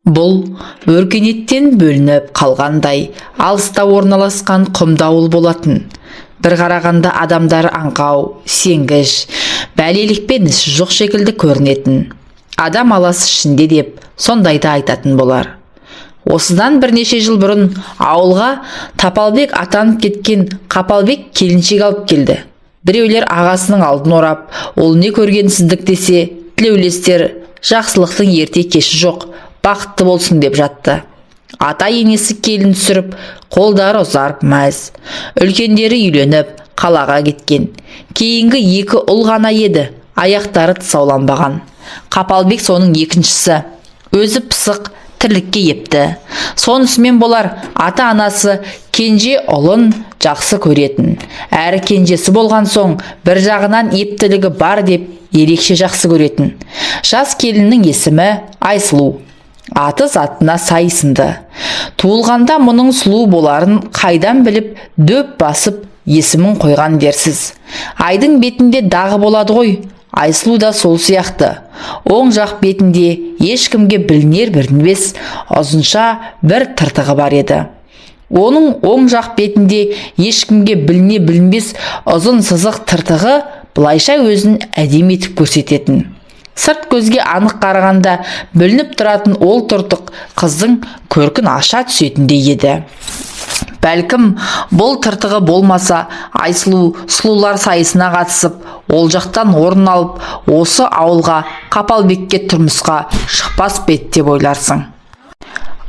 Бұл өркениеттен бөлініп қалғандай алыста орналасқан құмды ауыл болатын. Бір қарағанда адамдары аңқау, сенгіш, бәлелікпен ісі жоқ секілді көрінетін. Адам аласы ішінде деп сондайды айтатын болар. Осыдан бірнеше жыл бұрын ауылға Тапалбек атанып кеткен Қапалбек келіншек алып келді. Біреулер ағасының алдын орап, ол не көргенсіздік десе, тілеулестер жақсылықтың ерте кеші жоқ, бақытты болсын деп жатты. Ата енесі келін түсіріп, қолдары ұзарып мәз. Үлкендері үйленіп, қалаға кеткен. Кейінгі екі ұл ғана еді, аяқтары тұсауланбаған. Қапалбек соның екіншісі. Өзі пысық, тірлікке епті. Сонысымен болар, ата-анасы кенже ұлын жақсы көретін. Әрі кенжесі болған соң бір жағынан ептілігі бар деп ерекше жақсы көретін. Жас келіннің есімі Айсұлу. Аты затына сай сынды. Туылғанда мұның сұлу боларын қайдан біліп, дөп басып есімін қойған дерсіз. Айдың бетінде дағы болады ғой, Айсұлу да сол сияқты. Оң жақ бетінде ешкімге білінер білінбес ұзынша бір тыртығы бар еді. Оның оң жақ бетінде ешкімге біліне білінбес ұзын сызық тыртығы былайша өзін әдемі етіп көрсететін. Сырт көзге анық қарағанда білініп тұратын ол тыртық қыздың көркін аша түсетіндей еді. Бәлкім, бұл тыртығы болмаса, Айсұлу сұлулар сайысына қатысып, ол жақтан орын алып, осы ауылға Қапалбекке тұрмысқа шықпас па еді деп ойларсың.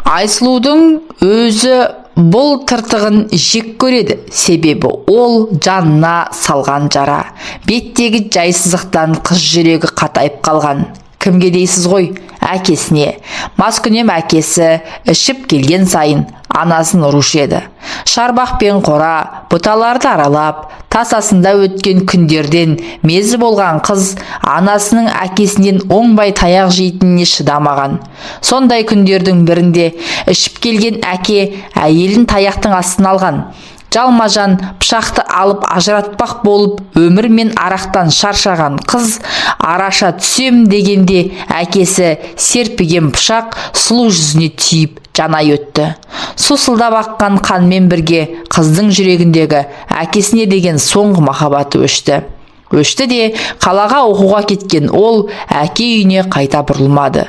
Айсұлудың өзі бұл тыртығын жек көреді, себебі ол жанына салған жара. Беттегі жайсыздықтан қыз жүрегі қатайып қалған. Кімге дейсіз ғой? Әкесіне. Маскүнем әкесі ішіп келген сайын анасын ұрушы еді. Шарбақ пен қора, бұталарды аралап, тасасында өткен күндерден мезі болған қыз анасының әкесінен оңбай таяқ жейтініне шыдамаған. Сондай күндердің бірінде ішіп келген әке әйелін таяқтың астына алған. Жалма-жан пышақты алып ажыратпақ болып, өмір мен арақтан шаршаған қыз араша түсем дегенде әкесі серпіген пышақ сұлу жүзіне тиіп жанай өтті. Сусылдап аққан қанмен бірге қыздың жүрегіндегі әкесіне деген соңғы махаббаты өшті. Өшті де, қалаға оқуға кеткен ол әке үйіне қайта бұрылмады.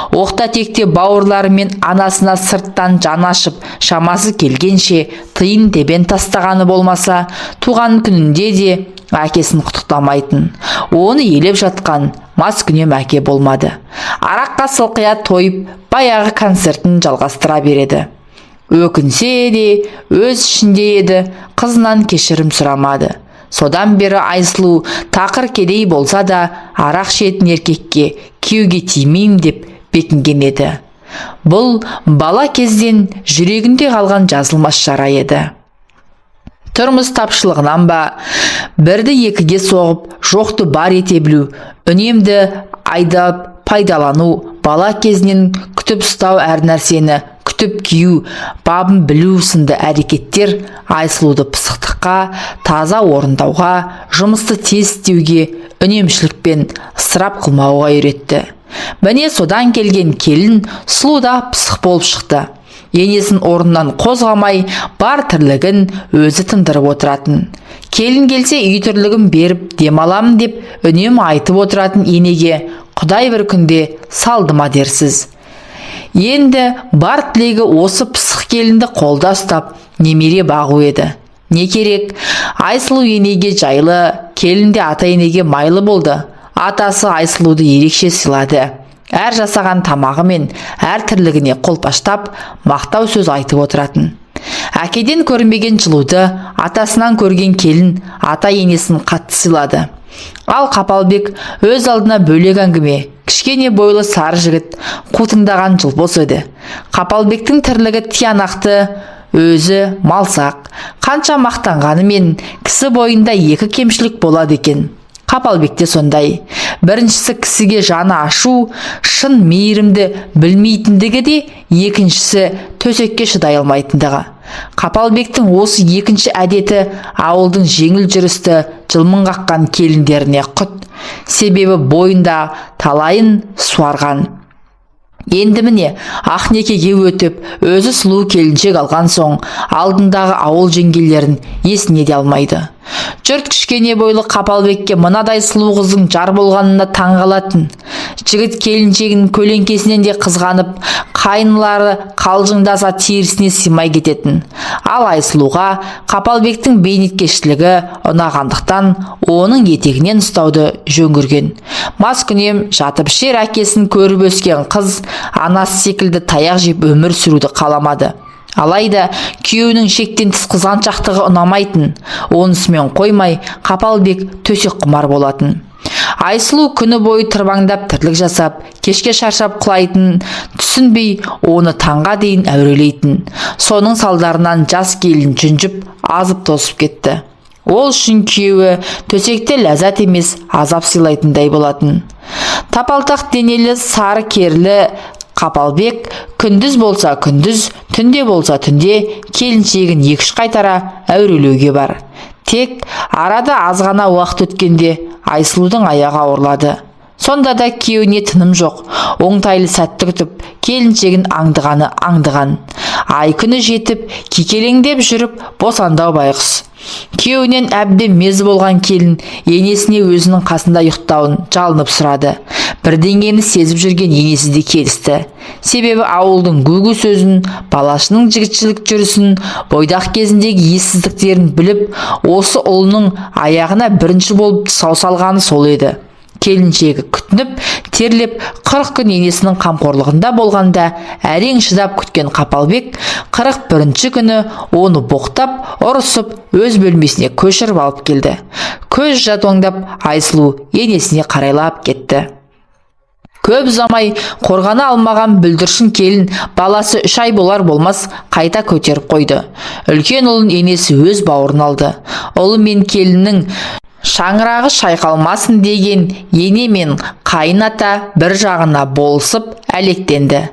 Оқта текте бауырлары мен анасына сырттан жан ашып, шамасы келгенше тиын тебен тастағаны болмаса, туған күнінде де әкесін құттықтамайтын. Оны елеп жатқан маскүнем әке болмады. Араққа сылқия тойып, баяғы концертін жалғастыра береді. Өкінсе де өз ішінде еді, қызынан кешірім сұрамады. Содан бері Айсұлу тақыр кедей болса да арақ ішетін еркекке күйеуге тимеймін деп бекінген еді. Бұл бала кезден жүрегінде қалған жазылмас жара еді. Тұрмыс тапшылығынан ба, бірді екіге соғып, жоқты бар ете білу, үнемді айдап пайдалану, бала кезінен күтіп ұстау, әр нәрсені күтіп кию, бабын білу сынды әрекеттер Айсұлуды пысықтыққа, таза орындауға, жұмысты тез істеуге, үнемшілікпен ысырап қылмауға үйретті. Міне, содан келген келін сұлу да пысық болып шықты. Енесін орнынан қозғамай, бар тірлігін өзі тындырып отыратын. Келін келсе, үй тірлігін беріп демаламын деп үнемі айтып отыратын енеге Құдай бір күнде салды ма дерсіз. Енді бар тілегі осы пысық келінді қолда ұстап, немере бағу еді. Не керек, Айсұлу енеге жайлы, келін де ата енеге майлы болды. Атасы Айсұлуды ерекше сыйлады. Әр жасаған тамағы мен әр тірлігіне қолпаштап, мақтау сөз айтып отыратын. Әкеден көрмеген жылуды атасынан көрген келін ата енесін қатты сыйлады. Ал Қапалбек өз алдына бөлек әңгіме. Кішкене бойлы сары жігіт, қутыңдаған жылпос еді. Қапалбектің тірлігі тиянақты, өзі малсақ. Қанша мақтанғанымен кісі бойында екі кемшілік болады екен. Қапалбекте сондай. Біріншісі кісіге жаны ашу, шын мейірімді білмейтіндігі де, екіншісі төсекке шыдай алмайтындығы. Қапалбектің осы екінші әдеті ауылдың жеңіл жүрісті жылмың қаққан келіндеріне құт. Себебі бойында талайын суарған. Енді міне, ақ некеге өтіп, өзі сұлу келіншек алған соң, алдындағы ауыл жеңгелерін есіне де алмайды. Жұрт кішкене бойлы Қапалбекке мынадай сұлу қыздың жар болғанына таң қалатын. Жігіт келіншегінің көлеңкесінен де қызғанып, қайнылары қалжыңдаса, терісіне сыймай кететін. Ал Айсұлуға Қапалбектің бейнеткештілігі ұнағандықтан, оның етегінен ұстауды жөн көрген. Маскүнем, жатып ішер әкесін көріп өскен қыз анасы секілді таяқ жеп өмір сүруді қаламады. Алайда күйеуінің шектен тыс қызғаншақтығы ұнамайтын. Онысымен қоймай, Қапалбек төсек құмар болатын. Айсұлу күні бойы тырбаңдап тірлік жасап, кешке шаршап құлайтын, түсінбей, оны таңға дейін әурелейтін. Соның салдарынан жас келін жүнжіп, азып тозып кетті. Ол үшін күйеуі төсекте ләззат емес, азап сыйлайтындай болатын. Тапалтақ денелі, сары керлі Қапалбек күндіз болса күндіз, түнде болса түнде келіншегін екі-үш қайтара әурелеуге бар. Тек арада аз ғана уақыт өткенде Айсұлудың аяғы ауырлады. Сонда да күйеуіне тыным жоқ, оңтайлы сәтті күтіп, келіншегін аңдығаны аңдыған. Ай күні жетіп, кекелеңдеп жүріп босанды-ау байғұс. Күйеуінен әбден мезі болған келін енесіне өзінің қасында ұйықтауын жалынып сұрады. Бірдеңені сезіп жүрген енесі де келісті. Себебі ауылдың гу-гу сөзін, балашының жігітшілік жүрісін, бойдақ кезіндегі ессіздіктерін біліп, осы ұлының аяғына бірінші болып тұсау салғаны сол еді. Келіншегі күтініп, терлеп, 40 күн енесінің қамқорлығында болғанда әрең шыдап күткен Қапалбек 41-ші күні оны боқтап, ұрысып, өз бөлмесіне көшіріп алып келді. Көз жадуаңдап Айсұлу енесіне қарайлап кетті. Көп ұзамай қорғана алмаған бүлдіршін келін баласы 3 ай болар болмас қайта көтеріп қойды. Үлкен ұлын енесі өз бауырына алды. Ұлы мен келіннің шаңырағы шайқалмасын деген ене мен қайын ата бір жағына болысып әлектенді.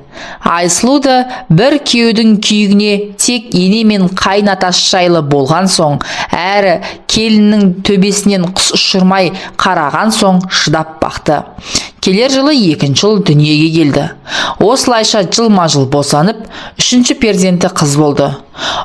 Айсұлу да бір күйеудің күйігіне тек ене мен қайын атасы жайлы болған соң, әрі келіннің төбесінен құс ұшырмай қараған соң шыдап бақты. Келер жылы екінші ұл дүниеге келді. Осылайша жылма-жыл босанып, үшінші перзенті қыз болды.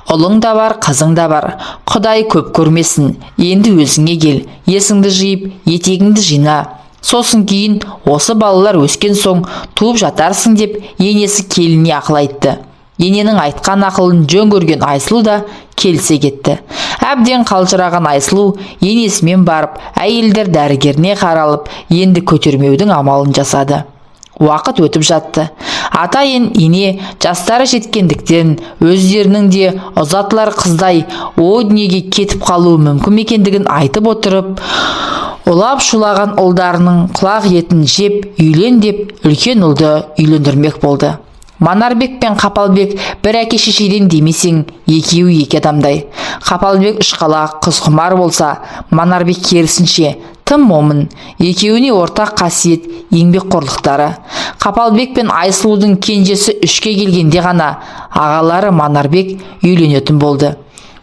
Ұлың да бар, қызың да бар. Құдай көп көрмесін. Енді өзіңе кел, есіңді жиып, етегіңді жина. Сосын кейін осы балалар өскен соң туып жатарсың деп енесі келініне ақыл айтты. Ененің айтқан ақылын жөн көрген Айсұлу да келісе кетті. Әбден қалжыраған Айсұлу енесімен барып, әйелдер дәрігеріне қаралып, енді көтермеудің амалын жасады. Уақыт өтіп жатты. Ата ене жастары жеткендіктен өздерінің де ұзатылар қыздай о дүниеге кетіп қалуы мүмкін екендігін айтып отырып, улап шулаған ұлдарының құлақ етін жеп, үйлен деп үлкен ұлды үйлендірмек болды. Манарбек пен Қапалбек бір әке шешеден демесең, екеуі екі адамдай. Қапалбек ұшқалақ, қызқұмар болса, Манарбек керісінше тым момын. Екеуіне ортақ қасиет еңбекқорлықтары. Қапалбек пен Айсұлудың кенжесі 3-ке келгенде ғана ағалары Манарбек үйленетін болды.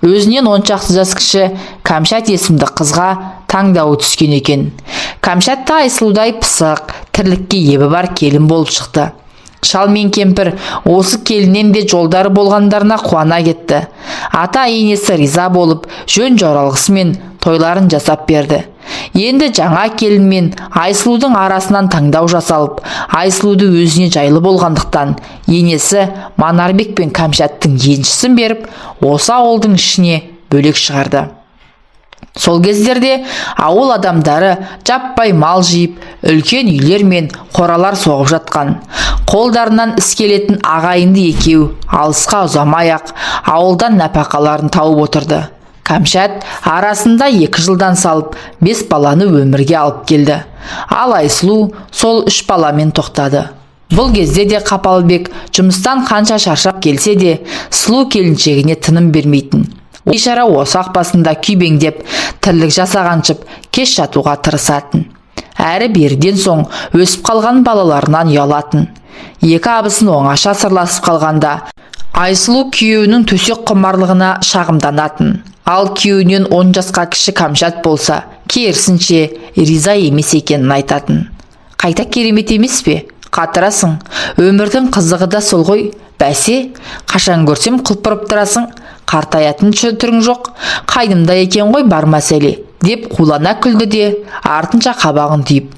Өзінен 10 шақты жас кіші Кәмшат есімді қызға таңдауы түскен екен. Кәмшат та Айсұлудай пысық, тірлікке ебі бар келін болып шықты. Шал мен кемпір осы келіннен де жолдары болғандарына қуана кетті. Ата енесі риза болып, жөн жоралғысымен тойларын жасап берді. Енді жаңа келін мен Айсұлудың арасынан таңдау жасалып, Айсұлуды өзіне жайлы болғандықтан енесі Манарбек пен Кәмшаттың еншісін беріп, осы ауылдың ішіне бөлек шығарды. Сол кездерде ауыл адамдары жаппай мал жиып, үлкен үйлер мен қоралар соғып жатқан. Қолдарынан іс келетін ағайынды екеу алысқа ұзамай-ақ ауылдан нәпақаларын тауып отырды. Кәмшат арасында 2 жылдан салып, 5 баланы өмірге алып келді. Ал Айсұлу сол 3 баламен тоқтады. Бұл кезде де Қапалбек жұмыстан қанша шаршап келсе де, сұлу келіншегіне тыным бермейтін. Бейшара осы басында күйбеңдеп, тірлік жасағаншып, кеш жатуға тырысатын. Әрі беріден соң өсіп қалған балаларынан ұялатын. Екі абысын оңаша сырласып қалғанда, Айсұлу күйеуінің төсек құмарлығына шағымданатын. Ал күйеуінен 10 жасқа кіші Кәмшат болса, керісінше риза емес екенін айтатын. Қайта керемет емес пе? Қатырасың, өмірдің қызығы да сол ғой. Бәсе, қашан көрсем құлпырып тұрасың, қартаятын түрің жоқ. Қайнымда екен ғой бар мәселе, деп қулана күлді де, артынша қабағын түйіп.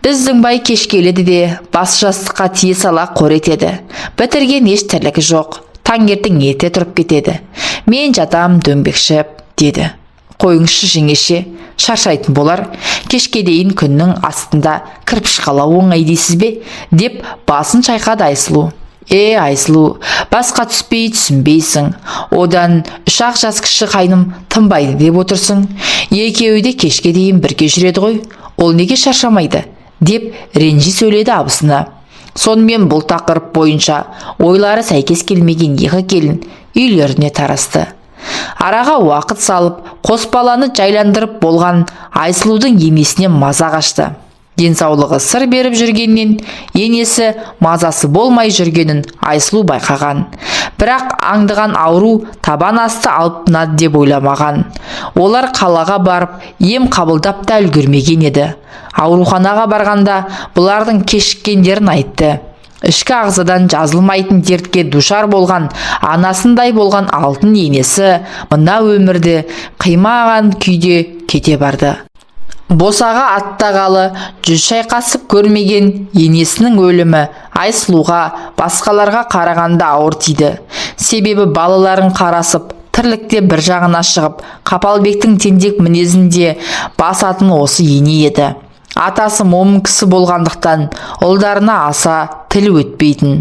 Біздің бай кеш келеді де, бас жастыққа тие сала қор етеді. Бітірген еш тірлігі жоқ. Таңертең ерте тұрып кетеді. Мен жатам дөңбекшіп, деді. Қойыңызшы, жеңеше, шаршайтын болар. Кешке дейін күннің астында кірпіш қалау оңай дейсіз бе, деп басын шайқады Айсұлу. Е, Айсұлу, басқа түспей түсінбейсің. Одан 3-ақ жас кіші қайным тынбайды деп отырсың. Екеуі де кешке дейін бірге жүреді ғой. Ол неге шаршамайды, деп ренжи сөйледі абысыны. Сонымен бұл тақырып бойынша ойлары сәйкес келмеген екі келін үйлеріне тарасты. Араға уақыт салып, қос баланы жайландырып болған Айсұлудың енесіне маза қашты. Денсаулығы сыр беріп жүргеннен енесі мазасы болмай жүргенін Айсұлу байқаған. Бірақ аңдыған ауру табан асты алып тынады деп ойламаған. Олар қалаға барып ем қабылдап та үлгермеген еді. Ауруханаға барғанда бұлардың кешіккендерін айтты. Ішкі ағзадан жазылмайтын дертке душар болған анасындай болған алтын енесі мына өмірді қимаған күйде кете барды. Босаға аттағалы жүз шайқасып көрмеген енесінің өлімі Айсұлуға басқаларға қарағанда ауыр тиді. Себебі балаларын қарасып, тірлікте бір жағына шығып, Қапалбектің тентек мінезінде басатын осы ене еді. Атасы момын кісі болғандықтан ұлдарына аса тіл өтпейтін.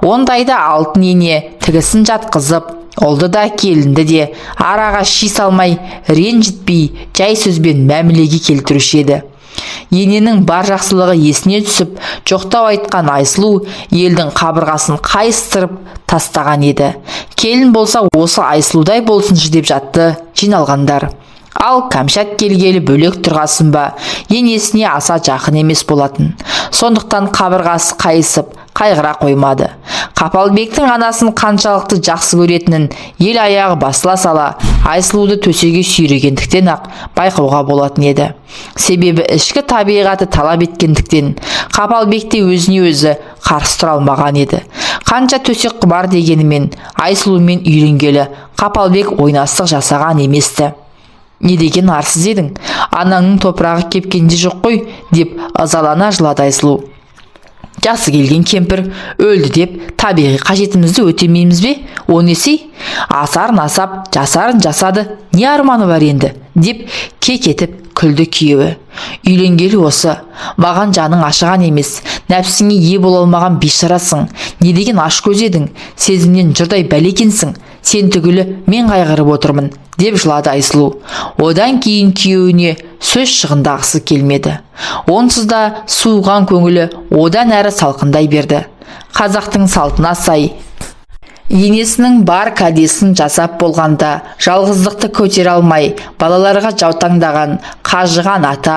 Ондайда алтын ене тігісін жатқызып, ұлды да келінді де араға ши салмай, ренжітпей, жай сөзбен мәмілеге келтіруші еді. Ененің бар жақсылығы есіне түсіп, жоқтау айтқан Айсұлу елдің қабырғасын қайыстырып тастаған еді. Келін болса осы Айсұлудай болсыншы деп жатты жиналғандар. Ал Кәмшат келгелі бөлек тұрғасын ба, енесіне аса жақын емес болатын. Сондықтан қабырғасы қайысып, қайғыра қоймады. Қапалбектің анасын қаншалықты жақсы көретінін ел аяғы басыла сала Айсұлуды төсеге сүйрегендіктен ақ байқауға болатын еді. Себебі ішкі табиғаты талап еткендіктен Қапалбек те өзіне өзі қарсы тұра алмаған еді. Қанша төсек құмар дегенімен Айсұлумен үйленгелі Қапалбек ойнастық жасаған еместі. Не деген арсыз едің, анаңның топырағы кепкенде жоқ қой, деп ызалана жылады Айсұлу. Жасы келген кемпір өлді деп табиғи қажетімізді өтемейміз бе? О несі? Асарын асап, жасарын жасады, не арманы бар енді, деп кекетіп күлді күйеуі. Үйленгелі осы, маған жаның ашыған емес, нәпсіңе ие бола алмаған бейшарасың. Не деген ашкөз едің, сезімнен жұрдай бәле екенсің, сен түгілі мен қайғырып отырмын, деп жылады Айсұлу. Одан кейін күйеуіне сөз шығындағысы келмеді. Онсыз да суыған көңілі одан әрі салқындай берді. Қазақтың салтына сай енесінің бар кәдесін жасап болғанда жалғыздықты көтере алмай балаларға жаутаңдаған қажыған ата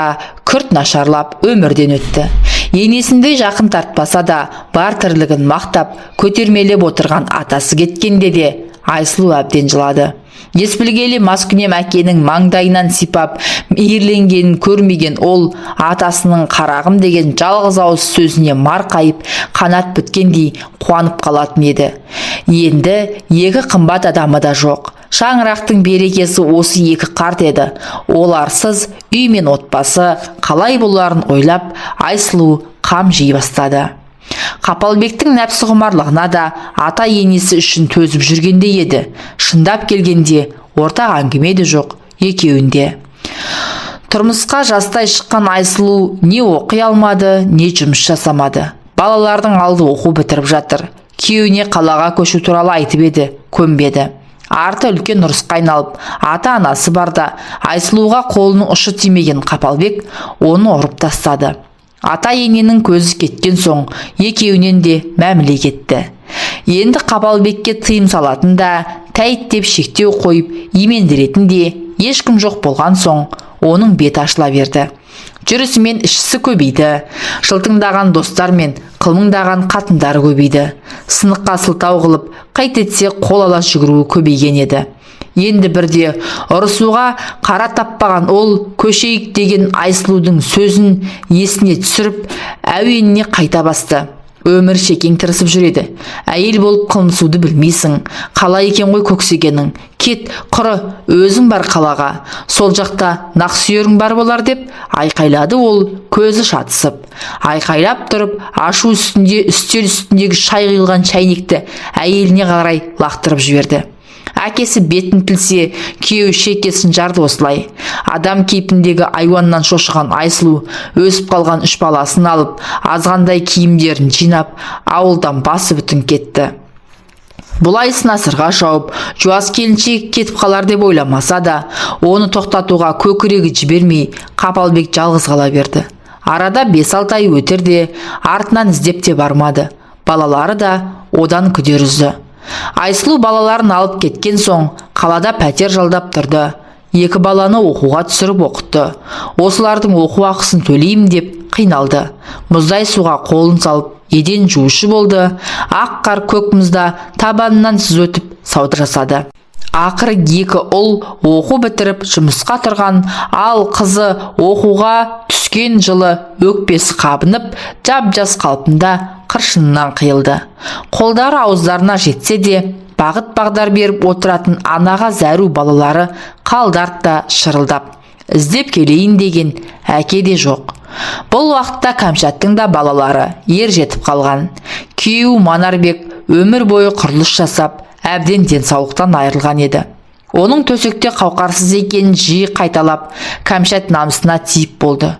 күрт нашарлап өмірден өтті. Енесіндей жақын тартпаса да бар тірлігін мақтап көтермелеп отырған атасы кеткенде де Айсұлу әбден жылады. Ес білгелі маскүнем әкенің маңдайынан сипап мейірленгенін көрмеген ол атасының қарағым деген жалғыз ауыз сөзіне марқайып қанат біткендей қуанып қалатын еді. Енді екі қымбат адамы да жоқ. Шаңырақтың берекесі осы екі қарт еді. Оларсыз үй мен отбасы қалай боларын ойлап Айсұлу қам жей бастады. Қапалбектің нәпсі құмарлығына да ата енесі үшін төзіп жүргендей еді. Шындап келгенде ортақ әңгіме де жоқ екеуінде. Тұрмысқа жастай шыққан Айсұлу не оқи алмады, не жұмыс жасамады. Балалардың алды оқу бітіріп жатыр. Күйеуіне қалаға көшу туралы айтып еді, көнбеді. Арты үлкен ұрысқа айналып, ата-анасы барда Айсұлуға қолының ұшы тимеген Қапалбек оны ұрып тастады. Ата-ененің көзі кеткен соң екеуінен де мәміле кетті. Енді Қапалбекке тыйым салатын да, тәйт деп шектеу қойып имендіретін де ешкім жоқ болған соң оның беті ашыла берді. Жүрісімен ішісі көбейді. Жылтыңдаған достар мен қылмыңдаған қатындары көбейді. Сыныққа сылтау қылып, қайт етсе қол ала жүгіруі көбейген еді. Енді бірде ұрысуға қара таппаған ол көшейік деген Айсұлудың сөзін есіне түсіріп, әуеніне қайта басты. Өмір шекең тырысып жүреді. Әйел болып қылмысуды білмейсің. Қалай екен ғой көксегенің? Кет, құры, өзің бар қалаға. Сол жақта нақсүйерің бар болар деп айқайлады ол көзі шатысып. Айқайлап тұрып, ашу үстінде үстел үстіндегі шай құйылған шәйнекті әйеліне қарай лақтырып жіберді. Әкесі бетін тілсе, күйеуі шекесін жарды осылай. Адам кейпіндегі айуаннан шошыған Айсұлу өсіп қалған үш баласын алып, азғандай киімдерін жинап, ауылдан басы бүтін кетті. Бұлайсын асырға шауып, жуас келіншек кетіп қалар деп ойламаса да, оны тоқтатуға көкірегі жібермей, Қапалбек жалғыз қала берді. Арада 5-6 ай өтер де, артынан іздеп те бармады. Балалары да одан күдер үзді. Айсұлу балаларын алып кеткен соң қалада пәтер жалдап тұрды. Екі баланы оқуға түсіріп оқытты. Осылардың оқу ақысын төлеймін деп қиналды. Мұздай суға қолын салып, еден жуушы болды. Ақ қар көк мұзда табанынан сыз өтіп сауда жасады. Ақыры екі ұл оқу бітіріп жұмысқа тұрған, ал қызы оқуға түскен жылы өкпесі қабынып, жап-жас қалпында қыршынынан қиылды. Қолдары ауыздарына жетсе де, бағыт бағдар беріп отыратын анаға зәру балалары қалды артта шырылдап. Іздеп келейін деген әке де жоқ. Бұл уақытта Кәмшаттың да балалары ер жетіп қалған. Күйеуі Манарбек өмір бойы құрылыс жасап, әбден денсаулықтан айырылған еді. Оның төсекте қауқарсыз екенін жиі қайталап, Кәмшат намысына тиіп болды.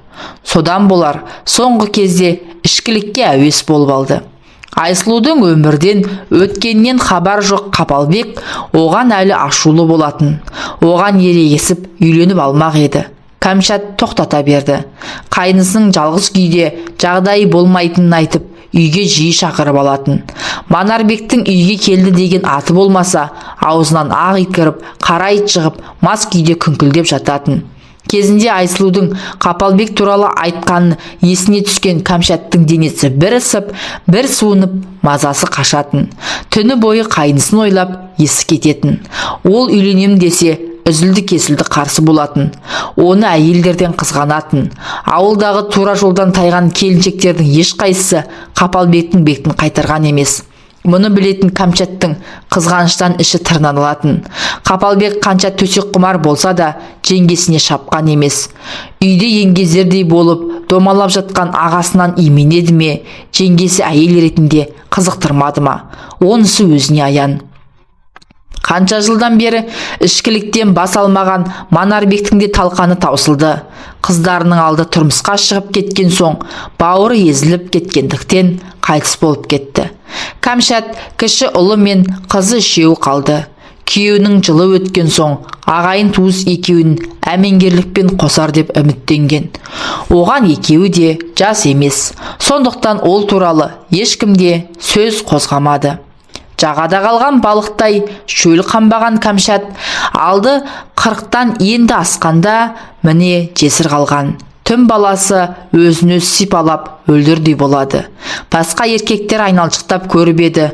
Содан болар, соңғы кезде ішкілікке әуес болып алды. Айсұлудың өмірден өткеннен хабар жоқ Қапалбек оған әлі ашулы болатын. Оған ерегесіп үйленіп алмақ еді. Кәмшат тоқтата берді. Қайнысының жалғыз күйде жағдайы болмайтынын айтып, үйге жиі шақырып алатын. Манарбектің үйге келді деген аты болмаса, аузынан ақ ит кіріп, қара ит шығып, мас күйде күңкілдеп жататын. Кезінде Айсұлудың Қапалбек туралы айтқанын есіне түскен Кәмшаттың денесі бір ысып, бір суынып, мазасы қашатын. Түні бойы қайнысын ойлап, есі кететін. Ол үйленем десе, үзілді-кесілді қарсы болатын. Оны әйелдерден қызғанатын. Ауылдағы тура жолдан тайған келіншектердің ешқайсысы Қапалбектің бетін қайтарған емес. Мұны білетін Кәмшаттың қызғаныштан іші тырналатын. Қапалбек қанша төсек құмар болса да, жеңгесіне шапқан емес. Үйде еңгезердей болып домалап жатқан ағасынан именеді ме, жеңгесі әйел ретінде қызықтырмады ма, онысы өзіне аян. Қанша жылдан бері ішкіліктен бас алмаған Манарбектің де талқаны таусылды. Қыздарының алды тұрмысқа шығып кеткен соң, бауыры езіліп кеткендіктен қайтыс болып кетті. Кәмшат кіші ұлы мен қызы үшеуі қалды. Күйеуінің жылы өткен соң, ағайын туыс екеуін әмеңгерлікпен қосар деп үміттенген. Оған екеуі де жас емес. Сондықтан ол туралы ешкім де сөз қозғамады. Жағада қалған балықтай шөл қанбаған Кәмшат алды 40-тан енді асқанда міне жесір қалған. Түн баласы өзін өзі сипалап өлдірдей болады. Басқа еркектер айналшықтап көріп еді.